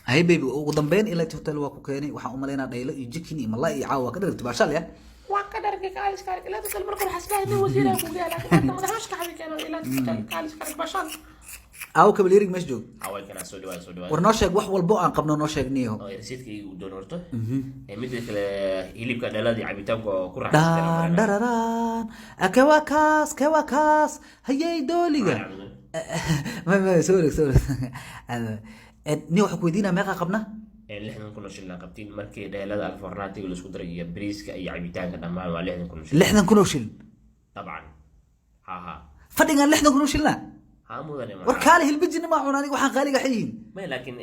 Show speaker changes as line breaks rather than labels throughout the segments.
Hay baby, ugu dambeyn Elite Hotel waa ku keenay. Waxaan u malaynaa dhaylo iyo jikin iyo malay iyo caawa waa ka dharagtay, baashaal ya.
Waa ka dhargay, kaaliska arag. Ilaa hotel marka hore xasbahay nin wasiir ku gaala, laakiin hadda madaxweyne ka keeno ilaa hotel, kaaliska arag, bashan.
Aawo kabalyerig meesha joog?
Haway kana, soo dhawaada, soo dhawaada.
War noo sheeg wax walbo aan qabno, noo sheeg niyo.
Oo rasiidka igu doon horto. Midda kale, hilibka, dhalada iyo cabitaanka oo ku
dhaan
raaxaysan.
Dhararaan, kewa kaas, kewa kaas, hayey dooliga. Ma sorry, sorry, ni waxaan ku weydiinaa, meeqa qabna?
60,000 oo shilin qabtiin markii dheelada alfornaatiga la isku daray iyo bariiska iyo cabitaanka, dhammaan waa 60,000 oo shilin.
60,000 oo shilin?
Dabcan, ha ha.
Fadhigan 60,000 oo shilina?
Ha mudane.
War kaale, hilbijina maa cuna aniga, waxaan qaaliga xayihiin.
May, laakiin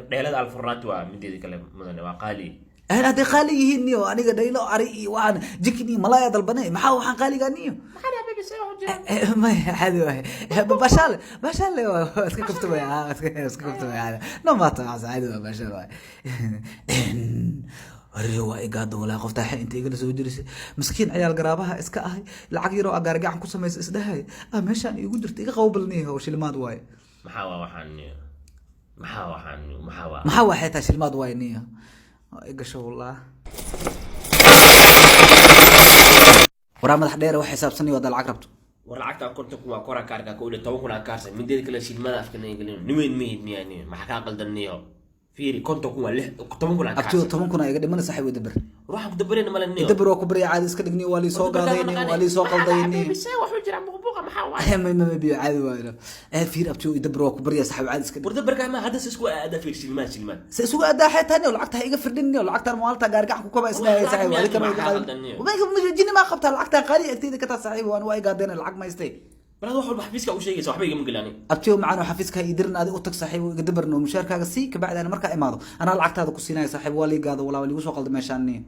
dheelada alfornaati waa mideeda kale mudane, waa qaali.
Hadday qaali yihiin niyo, aniga dhaylo ari iyo waxaan jikin iyo malaya dalbane, maxaa waxaan qaaligaa niyo?
Maxaa dhahay baby, see wax u jiraan?
May, caadi waay, bashaale bashaale, waa iska kaftamaya, iska kaftamaya, caadi no maata, caadi waa, bashaale waay. Arri waa igaada walaa, qoftaa inta igala soo jirisay, miskiin ciyaal garaabaha iska ahay, lacag yaroo agaar gacan ku samaysa isdhahay, ah, meeshaan iigu jirta, iga qabo balniyo, shilimaad waaye.
Maxaa waa waxaan? Maxaa waxaan? Maxaa waa?
Maxaa waa xeetaa, shilimaad waaye niyo, igasho wallah. Waraa madax dheer, wax xisaabsanay wada lacag rabto.
War lacagta 50,000 waa kora kaarka ka ule, 10,000 aa kaarsan. Mideeda kale, shilmada afka naga gelin, niweyn mihid miyaa niyo? Maxaa kaa qaldan niyo? Fiiri, 50,000 waa lix, 10,000 aa
Abtiyo,
kaarsan.
10,000 aa iga dhimana saaxiib, dabar.
Ruuxan ku dabarayna male niyo.
Dabar waa ku barya, caadi iska dhigni, waa lii soo gaadayni, waa lii soo qaldayni.
Baby, see wax u jiraan? Buqbuqa maxaa waaye?
Ma biyo, caadi waayo. Fiir abtiyo, dabar waa ku barya saaxiib, caadi iska dhig.
War dabarka ma hadda si isku aadaa? Fiir, shilmaad shilmaad.
Se isugu adaa xeetaa niyo, lacagta ha iga firdhin niyo, lacagtaan maalinta gaari gacan ku kaba isdhahay saaxiib, waa kama iga qaadin. Jini maa qabtaa, lacagtaan qaali agteyda ka taa saaxiib, waan waa igaadeen, lacag ma haystay.
Bal hada wax walba xafiiska u sheegaysa, waxba igama gelani.
Abtiyo macaan, oo xafiiska ha ii dirin, adi u tag saaxiib, iga dabarno, mushaarkaaga sii, kabacdi ana markaa imaado anaa lacagtaada ku siinaya saaxiib. Waa lii gaado walaa, waa liigu soo qalda meeshaan niyo,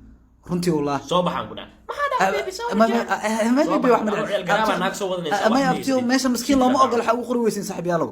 runtii wallah.
Soo baxaan ku dhaha.
Maxaa dhahay baby, see wax u jiraan?
Soo bax, ciyaal garaabaa naag soo wadanaysa, wax
May abtiyo,
ma
meesha miskiin looma
haysid.
ogola, waxaa ugu qori weysin saaxiib yaalow.